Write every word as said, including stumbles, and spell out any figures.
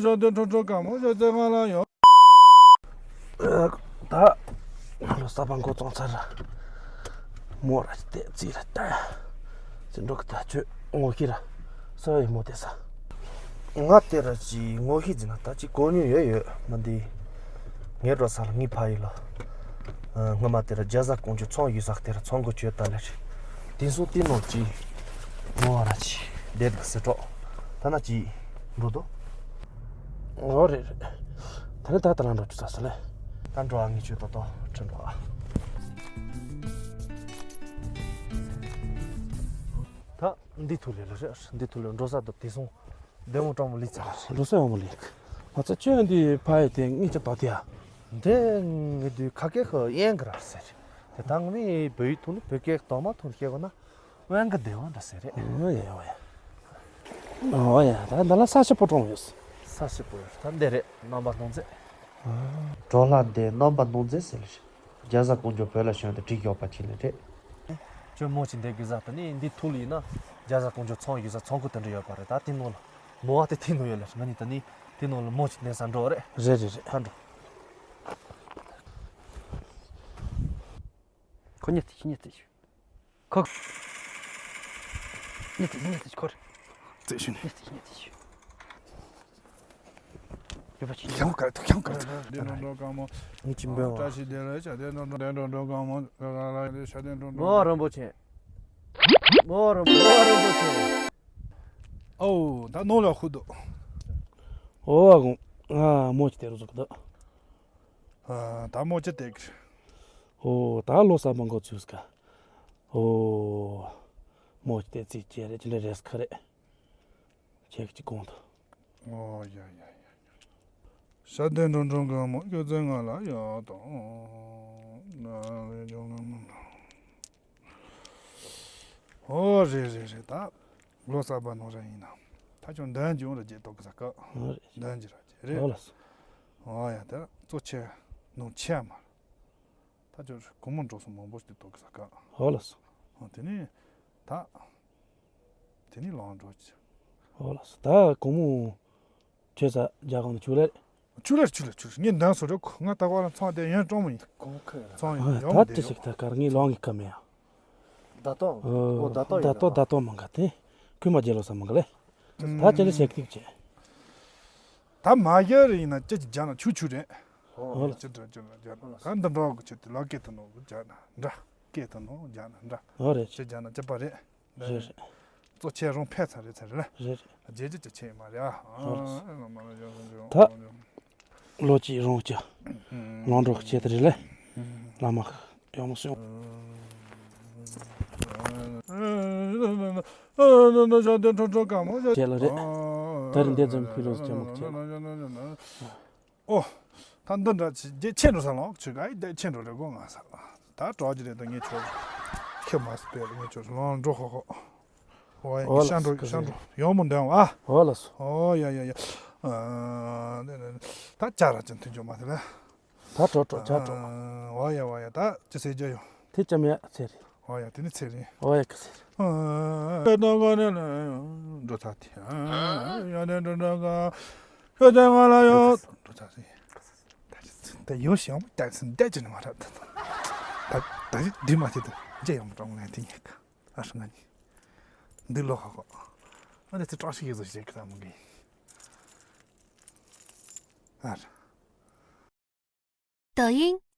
ཞོ་དེ་ཁྲོ་ཁྲོ་དཀར་མོ་ཞོ་དེ་ང་ལ་ཡོད། ད་ལོ་གསར་པ་འགོ་བཙུགས་ཚར། མོ་ར་བལྟས་རྩིས་ར་བལྟས། ཅི་འགྲོ་གི་ད་ཁྱོད་ངོ་ཤེས་ར། སོ་ཡི་མོ་དེ་ས། ང་དེ་ར་ཅི་ངོ་ཤེས་ཟིན་ན་ད་ཅི་གོ་མྱོང་ཡོད་ཡོད་མ་འདི། ངའི་འགྲོ་ས་ལ་ངའི་ཕ་ཡི་ལ། སྔོན་མ་དེ་ར་རྒྱ་བཟའ་ཀོང་ཇོ་ཚོང་ཡོད་ས་དེ་ར་ཚོང་གི་ཆོད་ད་ལེ་རེད། དེང་སང་དེ་ནང་ཅི། ངོ་བ་ར་ཅི། བསྡད་འདུག་ཟེར་གྲོགས། ད་ན་ཅི། འགྲོ་དོ། ཨོ་རེད་རེད། ད་ནི་ད་ད་ལ་འགྲོ་རྒྱུ་ས་ས་ལེ། ད་འགྲོ་ཨ་ངས་ཆོད་ཏོ་ཏོ་ཁྲིད་འགྲོ་ཨ། ད་འདི་ཐུག་ལེ་ལ་རེད། འདི་ཐུག་ལེ་འགྲོ་ས་དང་དེ་སོང་། བདེ་མོ་སྤྲང་མོ་ལི་ཚ་རེད། འགྲོ་ས་ཡོང་མོ་ལི། ང་ཚོ་ཁྱོད་འདི་ཕ་ཡི་དེ་ངས་ཅི་ཏོ་དེ་ཨ། འདི་ངས་འདི་ཁ་སྐད་ཁ་ཡན་གི་ར་ཟེར། དེ་ད་ངས་བོད་ཡིག་ཐུག་ལེ་བོད་སྐད་དོ་མ་ཐུག་ལེ་སྐད་གོ་ན། དབང་གི་བདེ་བ་འདྲ་ཟེར་རེད། ཨོ་ཡ་ཨོ་ཡ། ཨོ་ཡ་ད་འདི་ལ་ས་ཞིབ་པོ་གྲོང་ཡོད། ས་ཞིབ་པོ་ཡོད་ད་འདི་རེད་རྣམ་པ་སྣང་མཛད། གྲོགས་ལ་འདི་རྣམ་པ་སྣང་མཛད་ཟེར་ལེ། རྒྱ་བཟའ་ཀོང་ཇོ་བོད་ལ་བྱོན་ཏེ་བྲིས་ཡོད་པ་ཅིག་ལ་རེད། ཁྱོད་མོ་ཅིག་འདེབས་དགོས་ཟེར་ད་ནི་འདི་ཐུག་ལེ་ཡིན་ན། རྒྱ་བཟའ་ཀོང་ཇོ་ཚོང་ཡོད་ས་ཚོང་ཁུ་དེ་འདྲ་ཡོད་པ་རེད་ད་དེ་ནང་ལ། མོ་བ་དེ་དེ་ནང་ཡོད་ལེ་ང་གཉིས་ད་ནི་དེ་ནང་ལ་མོ་ཅིག་འདེབས་ས་འགྲོ་རེད། རེད་རེད་རེད། ད་འགྲོ། ཁོ་ཉེ་ཚིག་ཉེ་ཚིག་ཁོ། ཉེ་ཚིག་ཉེ་ཚིག་ཁོ། ཙེ་ཤུ་ནི། ཉེ་ཚིག་ཉེ་ཚིག་ཡོད་པ་ཅི། ཁྱང་གར་ཐུག་ཁྱང་གར་ཐུག་དེ་ནོ་འགྲོ་གང་མོ། ངི་ཅི་འབེལ་བ། བཀྲ་ཤིས་བདེ་ལེགས་བྱ་དེ་ནོ་འགྲོ་དེ་འགྲོ་འགྲོ་གང་མོ། ཤ་དེ་འགྲོ་འགྲོ། མོ་རིན་པོ་ཆེ། མོ་རིན་མོ་རིན་པོ་ཆེ། ཨོ་ད་ནོ་ལ་ཧུ་དོ། ཨོ་ཨ་གོང་ང་མོ་ཅི་དེ་རུ་ཟུག་དོ། ད་མོ་ཅི་དེ་གི། ཨོ་ད་ལོ་ས་མང་གོ་ཚུས་ཀ། ཨོ། མོ་ཅི་དེ་ཚིག་ཅེ་རེ་ཅི་ལེ་རེས་ཁ་རེ། ཁྱེད་ཀྱི་གོང་དུ། ཨོ་ཡ་ཡ་ཡ་ཡ། ཤ་དེ་འགྲོ་འགྲོ་གང་མོ་ཁྱོད་ཚོའི་ང་ལ་ཡོད་དང་། ང་ལས་ཀྱང་ང་མོ་འགྲོ། ཨོ་རེད་རེད་རེད་ད། ལོ་གསར་པ་ནང་ར་ཡིན་ན། ད་ཁྱོད་འདོན་གྱི་ཡོང་ར་རྗེས་ཏོག་གི་ས་ཀ། ཨོ་རེད། འདོན་གྱི་ར་རྗེས་རེད། ཨོ་ལ་སོ། ཨོ་ཡ་ད་གཙོ་ཆེ་ནང་ཆེ་མ། ད་ཅོ་གོང་མོ་འགྲོ་སོང་མང་པོ་ཞིག་འདུག་གི་ས་ཀ། ཨོ་ལ་སོ། ཨོ་དེ་ནས་ད། དེ་ནས་ལོང་འགྲོ་ཅི། ཨོ་ལ་སོ་ད་གོང་མོ་ཁྱོད་ས་རྒྱ་གང་དུ་ཆུ་ལེར། ཆུ་ལེར་ཆུ་ལེར་ཆུ་ལེར་ངས་འདོན་སོ་རེ་ཁོ་ང་ད་ག་ལ་ཚང་དེ་ཡོན་ཀྲོང་མོ་ཡིན། གོང་ཁ་ཡོད། ཚང་ཡོད་ད་ཡོང་དེ་དེ་ཞིག་ད་གར་ངས་ལོང་གི་ཀ་མེ་ཡ། ད་ཏོ། ཨོ་ད་ཏོ་ཡིན་ད་ཏོ་ད་ཏོ་མང་ག་དེ། ཁུལ་མ་རྒྱལ་ལོ་ས་མང་ག་ལེ། ད་ཅི་ལེ་ཞེག་ཏིག་ཅེ། ད་མ་རྒྱལ་རེ་ཡིན་ན་ཅི་ཅི་རྒྱ་ན་ཆུ་ཆུ་རེད། ཨོ་ལ། ཅི་འདྲ་ཅི་འདྲ་རྒྱ་ན་ད་འདི་འདྲ་གི་ཆུ་དེ་ལ་སྐད་དུ་ནོ་གི་རྒྱ་ན་འདྲ། སྐད་དུ་ནོ་རྒྱ་ན་འདྲ། ཨོ་རེད། ཅི་རྒྱ་ན་ཅི་པ་རེད། རེད་རེད། གཙོ་ཆེ་རང་ཕེ་ཚ་རེད་ཚ་རེད་ལ། རེད་རེད། རྗེས་རྗེས་ཀྱི་ཆེ་ཡིན་མ་རེད་ཨ། ཨོ་ལ། ད། ལོ་གཅིག་རང་གཅིག་ལོང་འགྲོ་ཆེད་དུ་རེད་ལ། བླ་མ་ཡོང་སོང་། ཁྱེད་ལ་རེད། ད་རིང་འདི་ཙམ་ཕུལ་རོགས་བྱེད་མ་བྱེད། ཨོ། ད་འདི་འདྲ་ཆེ་འགྲོ་ས་ལོང་ཆུ་ག་ཨི་འདི་ཆེ་འགྲོ་རེད་གོ་ང་ས། ད་གྲོགས་ཀྱི་རེད་ད་ངས་ཆོག་ཁྱེད་མ་སྤེལ་ངས་ཆོག་ལོང་འགྲོ་ཧོ་ཧོ། ཨོ་ཡ་ཨོ་ལ་ཤ་འགྲོ་ཤ་འགྲོ་ཡོང་མོ་འདོན་བ། ཨོ་ལ་སོ། ཨོ་ཡ་ཡ་ཡ། ད་ཅ་ར་ཅན་མཐུན་ཅོ་མ་དེ་ལ། ད་གྲོགས་གྲོགས་ཅ་གྲོགས། ཨོ་ཡ་ཨོ་ཡ་ད་ཅི་ཟེར་རྒྱ་ཡོང་། དེ་ཅམ་ཡ་ཚེ་རེད། ཨོ་ཡ་དེ་ནི་ཚེ་རེད། ཨོ་ཡ་ཁ་ཚེ་རེད། འགྲོ་ཚ་དེ་ཡ་ནས་འགྲོ་འགྲོ་ག་ཤོད་ཚ་ང་ལ་ཡོད། འགྲོ་ཚ་ཟིན་ད་ཡོད་ཤེས་ཡོང་ཏན་སིན་ཏན་ཅི་ནི་མ་ར་ད་ད་ད་ཡི་དུས་མ་དེ་དུ་རྒྱ་ཡོང་གྲོང་ངན་དེ་ཉེ་ཁ། ཨ་ཧྲི་ང་ནི། འདི་ལོ་ཧ་ཧོ། ཨ་ནི་ཚེ་བཀྲ་ཤིས་ཡོད་ཟོ་ཞེས་ཀྱི་ད་མོ་གི། ཨ་ར། 抖音。